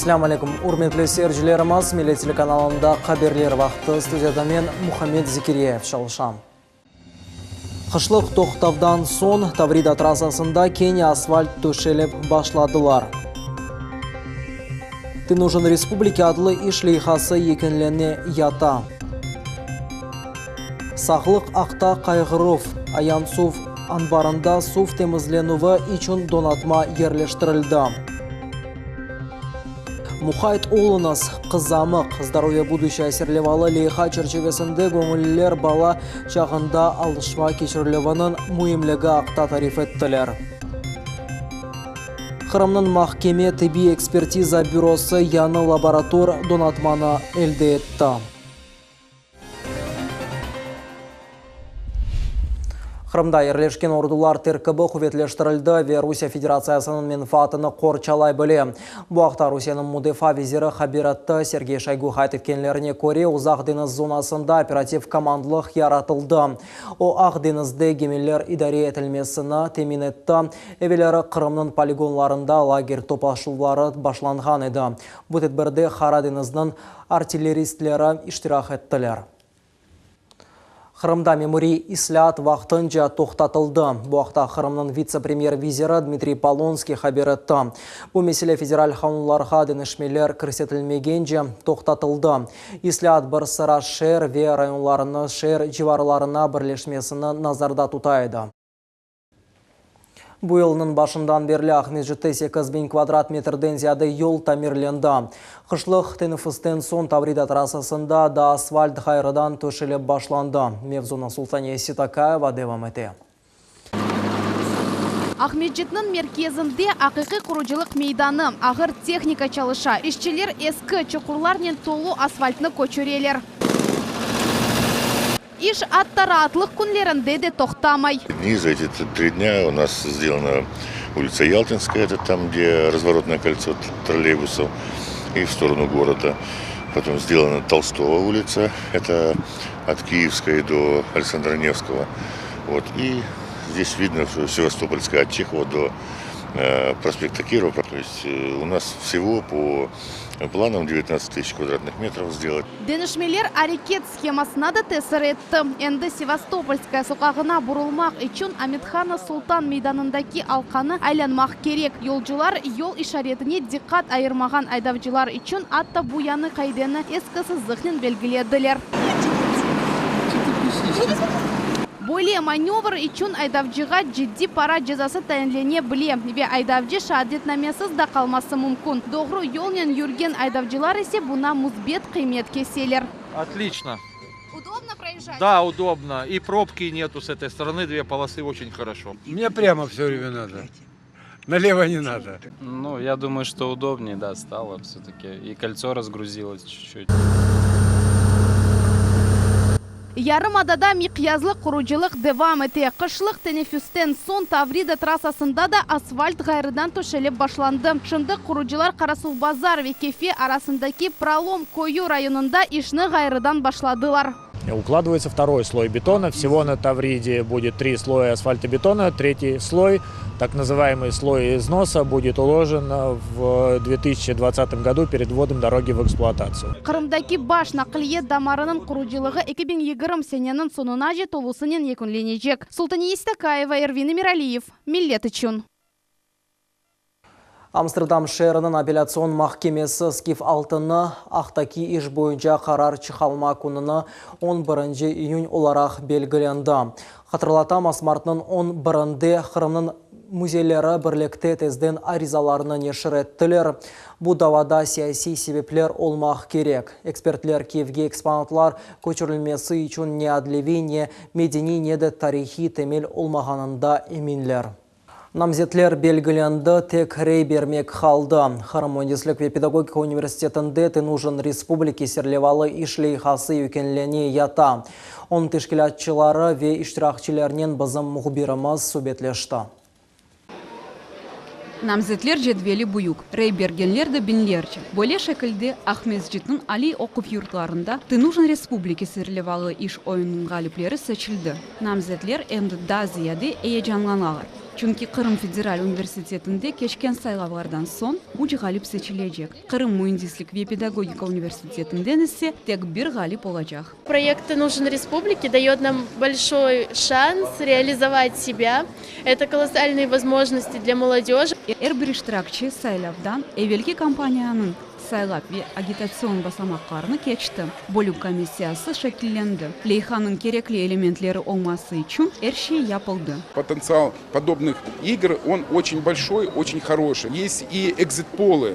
Selâm aleyküm, ürmetli seyircilerimiz! Millet telekanalında Haberler vaqtı, studiyada men, Muhammed Zekiryayev, çalışam. Qışlıq toqtavdan soñ Tavrida trassasında kene asfalt töşelip başladılar. Tı nujın respublike adlı iş leyhası yekünlene yata. Sağlıq aqta qayğıruv, Ayan suv anbarında suv temizlenüvi içün donatma yerleştirildi. Muqayt oluñız, qızamıq! Zdorove buduşçeye serlevalı leyha çerçivesinde göñülliler bala çağında alışma keçirilüviniñ müimligi aqta tarif ettiler. Qırımnıñ mahkeme-tibbiy ekspertiza bürosı yañı laborator donatmanı elde etti. Qırımda yerleşken ordular terkibi quvetleştirildi ve Rusiye Federatsiyasınıñ menfaatını qorçalay bile. Bu aqta Rusiyeniñ mudafaa veziri haber etti. Sergey Şoygu qayd etkenlerine köre, Uzaq deñiz zonasında operativ komandlıq yaratıldı. O, Aq deñizde gemiler idare etilmesini temin etti. Evelleri Qırımnıñ poligonlarında lager toplaşuvları başlanğan edi. Bu tedbirde Qara deñizniñ artilleristleri iştirak ettiler. Qırımda memuriy islâat vaqtınca toqtatıldı. Bu aqta Qırımnıñ vitse-premyer viziri Dmitriy Polonskiy haber etti. Bu mesele federal qanunlarğa deñişmeler kirsetilmegence toqtatıldı. İslâat bir sıra şeer ve rayonlarını şeer civarlarına birleşmesini nazarda tuta edi. Bu yılnıñ başından berli Aqmescitte 8000 kvadrat metrden ziyade yol tamirlendi. Qışlıq teneffüsten soñ Tavrida trassasında da asfalt ğayrıdan töşelip başlandı. Mevzunı Sultaniye Sitokayeva devam ete. Aqmescitniñ merkezinde aqiqiy qurucılıq meydanı, ağır tehnika çalışa, işçiler eski, çuqurlarnen tolu asfaltnı köçüreler. İş atta raatlıq künlerinde de toqtamay. Дни, за эти три дня у нас сделана улица Ялтинская, это там, где разворотное кольцо троллейбусов, и в сторону города. Потом сделана Толстого улица, это от Киевской до Александра Невского. Вот. И здесь видно, что Севастопольская от Чехова до проспекта Кирова. То есть у нас всего по планам 19 тысяч квадратных метров сделать. Deñişmeler areket shemasına da tesir etti. Endi Sevastopolskaya soqağına burulmaq içün Amethanov Sultan meydanındaki alqanı aylanmaq kerek. Yolcular yol işaretine diqqat ayırmağan aydavcılar içün atta bu yañı qaideni eski sızıqnen belgilediler. Böyle manövr içün aydavcığa ciddiy para cezası tayinlene bile ve aydavcı şeadetnamesiz da qalması mümkün. Doğru yolnen yürgen aydavcılar ise buña müsbet qıymet keseler. Отлично. Удобно проезжать? Да, удобно. И пробки нету с этой стороны, две полосы очень хорошо. Мне прямо все время надо. Налево не надо. Ну, я думаю, что удобнее, да, стало все-таки. И кольцо разгрузилось чуть-чуть. Yarımadada miqyaslı qurucılıq devam ete. Qışlıq teneffüsten soñ Tavrida trassasında da asfalt ğayrıdan töşelip başlandı. Şimdi qurucılar Qarasuvbazar ve Kefe arasındaki Prolom köyü rayonında işni ğayrıdan başladılar. Укладывается второй слой бетона. Всего на Тавриде будет три слоя асфальтобетона. Третий слой, так называемый слой износа, будет уложен в 2020 году перед вводом дороги в эксплуатацию. Qırımdaki baş naqliye damarınıñ qurucılığı 2020 seneniñ soñunace tolusınen yekünlenecek. Sultaniye Sitokayeva, Ervin Emiraliyev, Millet içün. Amsterdam şeeriniñ apellâtsion mahkemesi Skif altını aqtaki iş boyunca qarar çıqarılma kününi on birinci iyün olaraq belgilendi. Hatırlatamız, martnıñ on birinde Qırımnıñ müzeyleri birlikte tezden arizalarını neşir ettiler. Bu davada siyasiy sebepler olmaq kerek. Ekspertler Kiyevge eksponatlar köçürilmesi içün ne adliyeviy, ne medeniy, ne de tarihiy temel olmağanında eminler. Namzetler belgilendi, tek rey bermek qaldı. Qırım müendislik ve pedagogika universitetinde Tı nujın respublike serlevalı iş leyhası yekünlene yata. Onıñ teşkilâtçıları ve iştirakçilerinen bizim mühbirimiz subetleşti. Namzetler cedveli büyük, rey bergenler de biñlerce. Böyle şekilde Aqmescitniñ aliy oquv yurtlarında Tı nujın respublike serlevalı iş oyunınıñ ğalipleri seçildi. Namzetler endi daa ziyade eyecanlanalar. Çünki Qırım federal universitetinde keçken saylavlardan soñ üç ğalip seçilecek, Qırım müendislik ve pedagogika universitetinden ise tek bir ğalip olacaq. Proyekt Ты нужен республике дает нам большой шанс реализовать себя. Это колоссальные возможности для молодежи. Er bir iştirakçi saylavdan evelki kampaniyanıñ saylav ve agitatsion basamaqlarını keçti. Bölük komissiyası şekillendi. Leyhanıñ kerekli elementleri olması içün er şey yapıldı. Potentsial podobных igr, on oçen bolşoy, oçen horoşiy. Est i ekzit-polı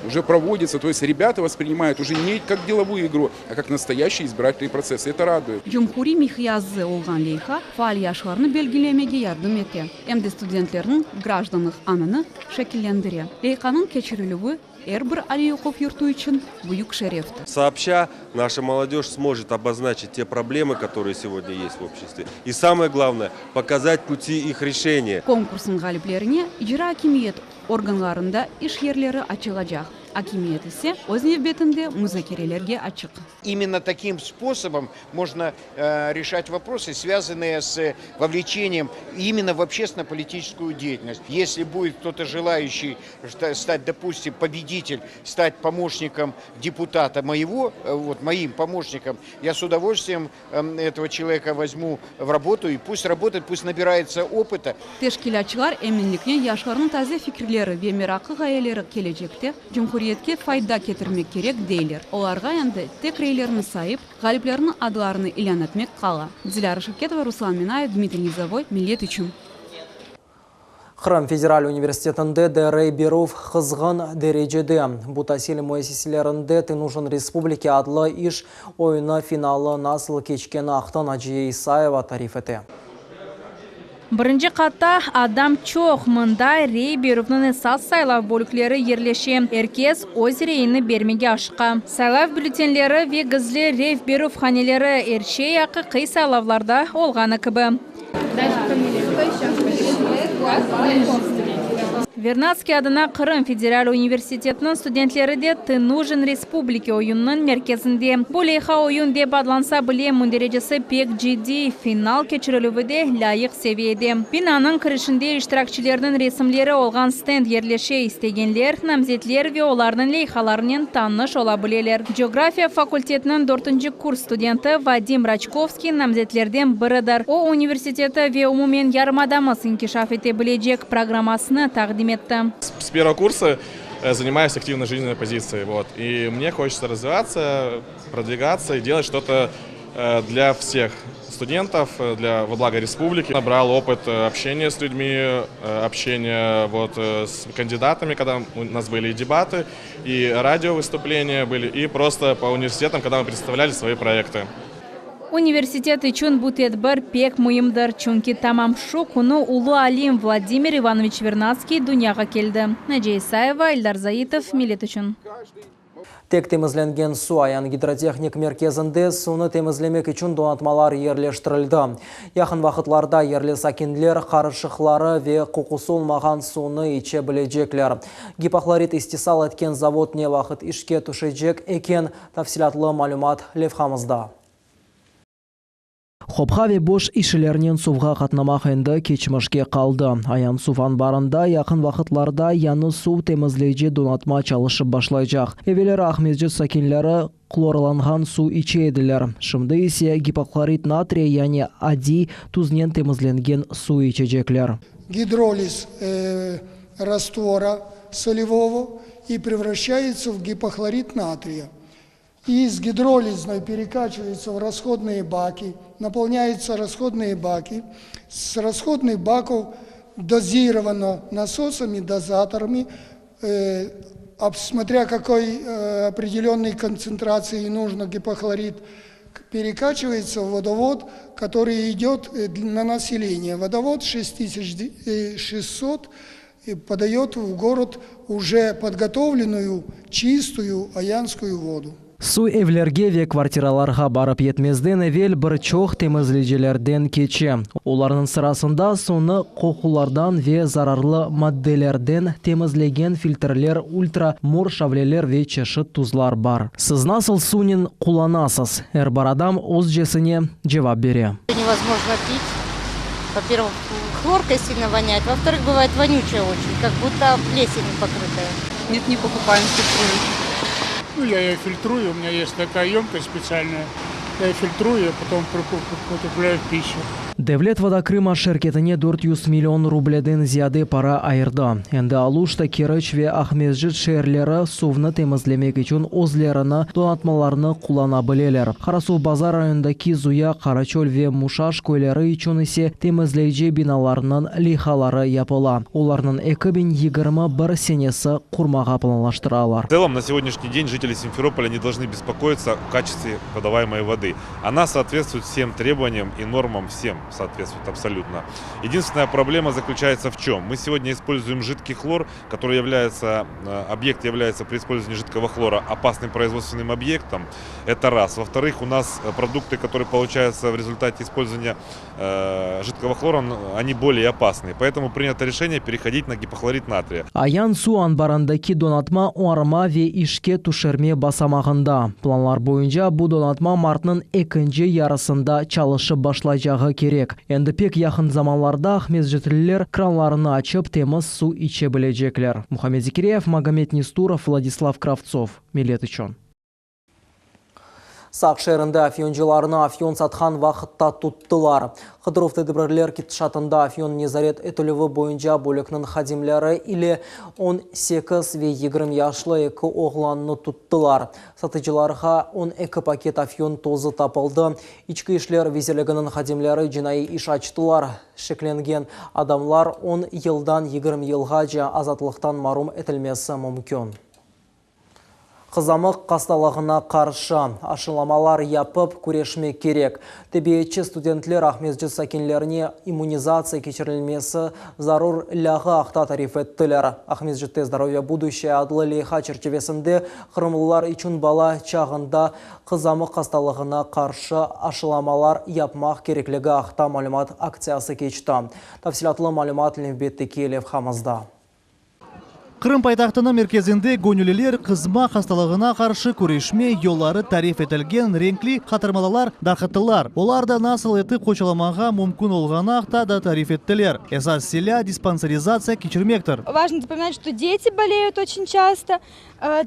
uje provoditsâ, to est rebâta vosprinimayut uje ne kak delovuyu igru, a kak nastoyaşçiy izbiratelnıy protsess, i eto raduet. Cumhuriy miqyası olğan leyha faal yaşlarnı belgilemege yardım ete, em de studentlerniñ grajdanlıq añını şekillendire. Leyhanıñ keçirilüvi er bir aliy oquv yurtu içün büyük şereftir. Soobща наша молодежь сможет обозначить те проблемы, которые сегодня есть в обществе. И самое главное, показать пути их решения. Konkursnıñ ğaliplerine icra akimiyet organlarında iş yerleri açılacaq, akimiyet ise öz nevbetinde muzakerelerge açıq. Именно таким способом можно решать вопросы, связанные с вовлечением именно в общественно-политическую деятельность. Если будет кто-то желающий стать, допустим, победитель, стать помощником депутата моего, вот моим помощником, я с удовольствием этого человека возьму в работу, и пусть работает, пусть набирается опыта. Teşkilâtçılar eminliknen yaşlarnıñ taze fikirleri ve meraqlı ğayeleri kelecekte cumhuriyetke fayda ketirmek kerek deyler. Olarğa endi tek reylerni sayıp, ğaliplerniñ adlarını ilân etmek qala. Dilâra Şevketova, Ruslan Minayev, Dmitriy Nizovoy, Millet içün. Qırım federal universitetinde de rey berüv qızğın derecede. Bu tasil müessiselerinde Ты нужен республике adlı iş oyunı finalı nasıl keçkeni aqta Naciye İsayeva tarif ete. Birinci qatta adam çoq, mında rey berüvniñ esas saylav bölükleri yerleşe. Er kes öz reyini bermege aşıqa. Saylav bülletenleri ve gizli rey berüv haneleri, er şey aqiqiy saylavlarda olğanı kibi. Vernadskiy adına Qırım federal universitetiniñ studentleri de Tı nujın respublike oyunınıñ merkezinde. Bu leyha oyun dep adlansa bile, münderecesi pek ciddiy, final keçirilüvi de lâyıq seviyede. Binanıñ kirişinde iştirakçilerniñ resimleri olğan stend yerleşe, istegenler namzetler ve olarnıñ leyhalarınen tanış ola bileler. Cografiya fakultetiniñ dörtünci kurs studenti Vadim Raçkovskiy namzetlerden biridir. O, universiteti ve umumen yarımadamız inkişaf ete bilecek programmasını taqdim etti. С первого курса занимаюсь активной жизненной позицией. Вот. И мне хочется развиваться, продвигаться и делать что-то для всех студентов, для, во благо республики. Набрал опыт общения с людьми, общения вот, с кандидатами, когда у нас были и дебаты, и радиовыступления были, и просто по университетам, когда мы представляли свои проекты. Universitet içün bu tedbir pek müimdir, çünki tamam şu künü ulu alim Vladimir İvanoviç Vernadskiy dünyağa keldi. Naciye İsayeva, Eldar Zaitov, Millet içün. Tek temizlengen suv Ayan gidrotehnik merkezinde suvnı temizlemek içün donatmalar yerleştirildi. Yaqın vaqıtlarda yerli sakinler qarışıqları ve qoqusı olmağan suvnı içe bilecekler. Gipohlorit istisal etken zavod ne vaqıt işke tüşecek eken, tafsilâtlı malümat levhamızda. Qopqa ve boş şişelernen suvğa qatnamaq endi keçmişke qaldı. Ayan suv anbarında yaqın vaqıtlarda yañı suv temizleyici donatma çalışıp başlaycaq. Evelleri Aqmescit sakinleri hlorlanğan suv içe ediler, şimdi ise gipohlorit natriy yani adiy tuznen temizlengen suv içecekler. Гидролиз раствора солевого и превращается в гипохлорит натрия. Из гидролизной перекачивается в расходные баки, наполняются расходные баки. С расходных баков дозировано насосами, дозаторами, смотря какой определенной концентрации нужно гипохлорит, перекачивается в водовод, который идет на население. Водовод 6600 подает в город уже подготовленную чистую аянскую воду. Suv evlerge ve kvartiralarğa barıp yetmezden evel bir çoq temizleyicilerden keçe. Olarnıñ sırasında suvnı qoqulardan ve zararlı maddelerden temizlegen filtrler, ultra mor şavleler ve çeşit tuzlar bar. Siz nasıl suvnen qullanasız? Er bir adam özcesine cevap bere. Невозможно пить. Во-первых, хлор. хлоркой сильно воняет, во-вторых, бывает вонючая очень, как будто плесенью покрытая. Нет, не покупаем, фильтруем. Ну, я ее фильтрую, у меня есть такая емкость специальная. Я ее фильтрую, а потом употребляю в пищу. Devlet Voda Krıma şirketine 400 million rubleden ziyade para ayırdı. Endi Aluşta, Keriç ve Aqmescit şeerleri suvnı temizlemek içün özlerini donatmalarını qullana bileler. Qarasuvbazar rayonındaki Zuya, Qaraçöl ve Muşaş köyleri içün ise temizleyici binalarnıñ leyhaları yapıla. Olarnıñ 2021 senesi qurmağa planlaştıralar. В целом, на сегодняшний день жители Симферополя не должны беспокоиться о качестве подаваемой воды. Она соответствует всем требованиям и нормам, всем соответствует абсолютно. Единственная проблема заключается в чем? Мы сегодня используем жидкий хлор, который является, э, объект является при использовании жидкого хлора опасным производственным объектом. Это раз. Во-вторых, у нас э, продукты, которые получаются в результате использования э, жидкого хлора, они более опасные. Поэтому принято решение переходить на гипохлорит натрия. Ayan suv anbarındaki donatma oñarma ve işke tüşürme basamağında. Planlar boyunca bu donatma martnıñ ekinci yarısında çalışıp başlayacağı kerek. Endi pek yaqın zamanlarda aqmescitliler kranlarını açıp temiz suv içe bilecekler. Muhammed Zekiryayev, Magomed Nesturov, Vladislav Kravtsov. Millet içün. Saq şeerinde afyoncılarnı afyon satqan vaqıtta tuttılar. Qıdıruv tedbirler ketişatında afyon nezaret etilüvi boyunca bölükniñ hadimleri ile 18 ve 20 yaşlı eki oğlannı tuttılar. Satıcılarğa 12 paket afyon tozı tapıldı. İçki işler vezirliginiñ hadimleri cinaiy iş açtılar. Şeklengen adamlar on yıldan 20 yılğace azatlıqtan marum etilmesi mümkün. Qızamıq hastalığına qarşı aşılamalar yapıp küreşmek kerek. Tibbiyetçi studentler Aqmescit sakinlerine immunizatsiya keçirilmesi zarurlığı aqta tarif ettiler. Aqmescitte Здоровье будущее adlı leyha çerçivesinde qırımlılar içün bala çağında qızamıq hastalığına qarşı aşılamalar yapmaq kerekligi aqta malümat aktsiyası keçti. Tafsilâtlı malümat nevbetteki levhamızda. Qırım paytahtınıñ merkezinde göñülliler qızma hastalığına qarşı küreşme yolları tarif etilgen renkli hatırmalalar darqattılar. Olar da nasıl etip qoçalamağa mümkün olğanı aqta da tarif ettiler. Esas silâ, dispanserizatsiya keçirmektir. Важно запоминать, что дети болеют очень часто.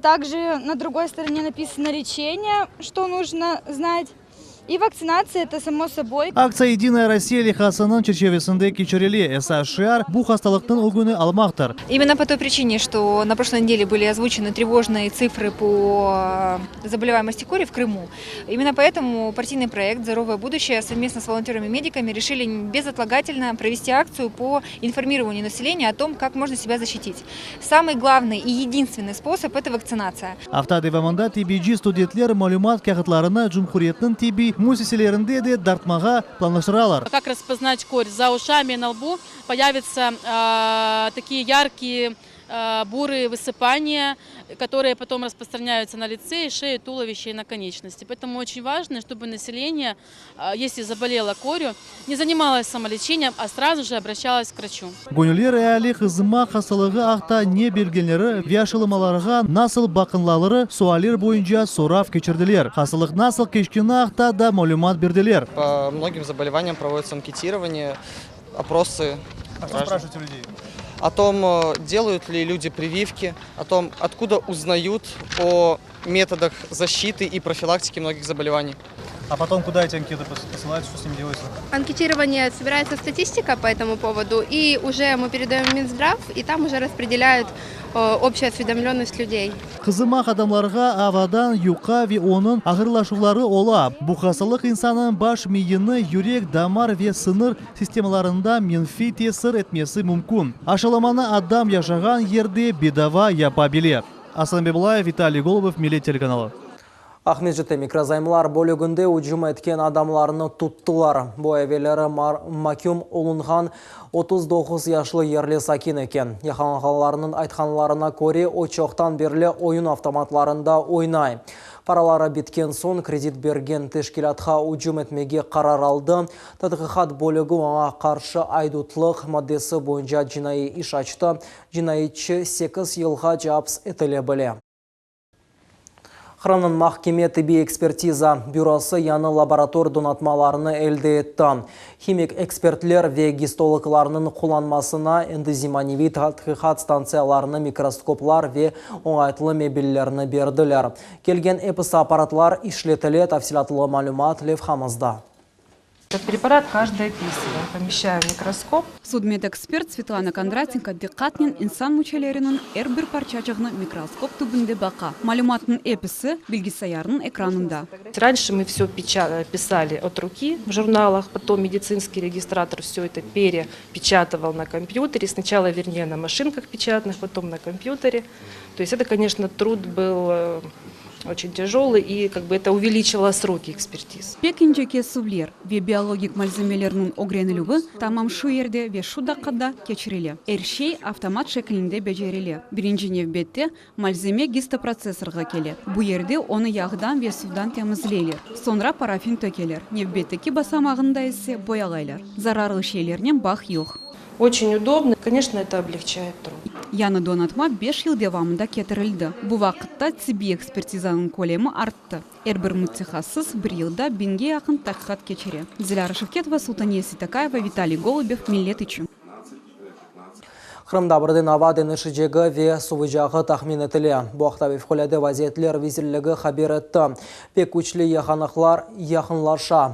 Также на другой стороне написано лечение, что нужно знать. И вакцинация, это само собой. Aktsiya Yedinaya Rossiya leyhasınıñ çerçivesinde keçirile. Esas şiar, bu hastalıqnıñ ögüni almaqtır. Именно по той причине, что на прошлой неделе были озвучены тревожные цифры по заболеваемости кори в Крыму. Именно поэтому партийный проект «Здоровое будущее» совместно с волонтерами-медиками решили безотлагательно провести акцию по информированию населения о том, как можно себя защитить. Самый главный и единственный способ – это вакцинация. Afta devamında tibbiyeci studentler malümat kâğıtlarını cumhuriyetniñ tibbiy müessiselerinde de darqatmağa planlaştıralar. Как распознать корь? За ушами на лбу появятся такие яркие бурые высыпания, которые потом распространяются на лице, шее, туловище и на конечности. Поэтому очень важно, чтобы население, если заболело корью, не занималось самолечением, а сразу же обращалось к врачу. Göñülliler eali qızma hastalığı aqta ne bilgenleri ve aşılamalarğa nasıl baqınları sualler boyunca sorav keçirdiler. Hastalıq nasıl keçkeni aqta da malümat berdiler. По многим заболеваниям проводится анкетирование, опросы. А что спрашиваете людей? О том, делают ли люди прививки, о том, откуда узнают о методах защиты и профилактики многих заболеваний. А потом куда эти анкеты посылают, что с ними делается? Анкетирование, собирается статистика по этому поводу, и уже мы передаем в Минздрав, и там уже распределяют общую осведомленность людей. Qızımaq adamlarğa avadan yuqa ve onıñ ağırlaşuvları ola. Bu hastalıq insannıñ baş miyini, yürek, damar ve siñir sistemalarında menfiy tesir etmesi mümkün. Aşılamanı adam yaşağan yerde bedava yapa bile. Asan Bebulayev, Vitaliy Golubov, Millet telekanalı. Aqmescitte mikrozaymlar bölüginde ücüm etken adamlarnı tuttılar. Bu evelleri maküm olunğan 39 yaşlı yerli sakin eken. Yaqalanğanlarnıñ aytqanlarına köre, o çoqtan berli oyun avtomatlarında oynay. Paraları bitken soñ kredit bergen teşkilâtqa ücüm etmege qarar aldı. Tedqiqat bölügi oña qarşı aydutlıq maddesi boyunca cinaiy iş açtı. Cinayetçi 8 yılğace apis etile bile. Qırımnıñ mahkeme-tibbiy ekspertiza bürosı yañı laborator donatmalarını elde etti. Himik ekspertler ve gistologlarnıñ qullanmasına endi zemaneviy tadqiqat stantsiyalarını, mikroskoplar ve oñaytlı mebellerni berdiler. Kelgen episi apparatlar işletile, tafsilâtlı malümat levhamızda. Этот preparat каждый описываем, помещаем в микроскоп. Sudmedekspert Svetlana Kondratenko diqqatnen insan müçeleriniñ er bir parçacığını mikroskop tübünde baqa. Malümatnıñ episi bilgisayarnıñ ekranında. Ranьше мы все pisali от ruki v jurnalах, potom meditsinskiy registrator все это perepечатывал на kompyutere, snaçala, vernее, na maşinkah peçatnıh, potom na kompyutere. То есть это, конечно, труд был очень тяжелый и как бы это увеличивало сроки экспертиз. Pek ince kesüvler ve biologik malzemelerniñ ögrenilüvi tamam şu yerde ve şu daqqada keçirile. Er şey avtomat şeklinde becerile. Birinci nevbette malzeme gistoprotsessorğa kele, bu yerde onı yağdan ve suvdan temizleyler, soñra parafin tökeler, nevbetteki basamağında ise boyalaylar. Zararlı şeylernen bağ yoq. Oçen udobno, koneçno, eto oblegçaet trud. Yañı donatma beş yıl devamında ketirildi. Bu vaqıtta tibbiy ekspertizanıñ kölemi arttı. Er bir mütehassıs bir yılda biñge yaqın taqiqat keçire. Dilâra Şevketova, Sultaniye Seytakayeva, Vitaliy Golubev, Millet içün. Qırımda birden ava deñişecegi ve suvucağı tahmin etile. Bu aqta Fevqulâde vaziyetler vizirligi haber etti. Pek küçlü yağanaqlar yaqınlaşa.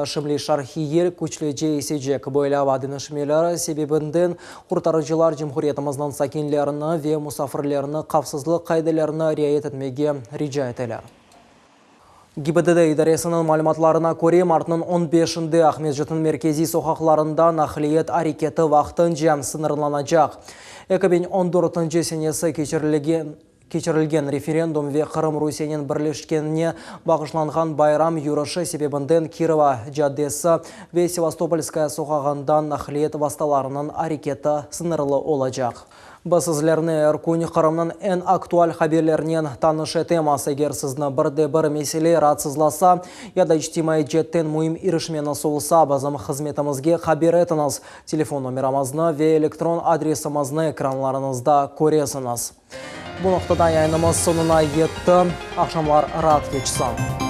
Şimli şarqiy yel küçlüce esecek. Böyle ava deñişmeleri sebebinden qurtarıcılar cumhuriyetimizniñ sakinlerini ve musafirlerini havfsızlıq qaidelerine riayet etmege rica eteler. GİBDD idaresiniñ malümatlarına köre, martnıñ on beşinde Aqmescitniñ merkeziy soqaqlarında naqliyet areketi vaqtınca sıñırlanacaq. 2014 senesi keçirilgen Keçirilgen referendum ve Qırım Rusiyenen birleşkenine bağışlanğan bayram yürüşi sebebinden Kirova caddesi ve Sevastopolskaya soqağından naqliyet vastalarınıñ areketi sıñırlı olacaq. Biz sizlerni er kün Qırımnıñ eñ aktual haberlerinen tanış etemiz. Eger sizni bir de bir mesele raatsızlasa ya da içtimaiy cetten müim irişmeñiz olsa, bizim hızmetimizge haber etiñiz. Telefon nomeramıznı ve elektron adresimizni ekranlarıñızda köresiñiz. Bu noqtada yayınımız soñuna yetti. Aqşamlar raat keçsin.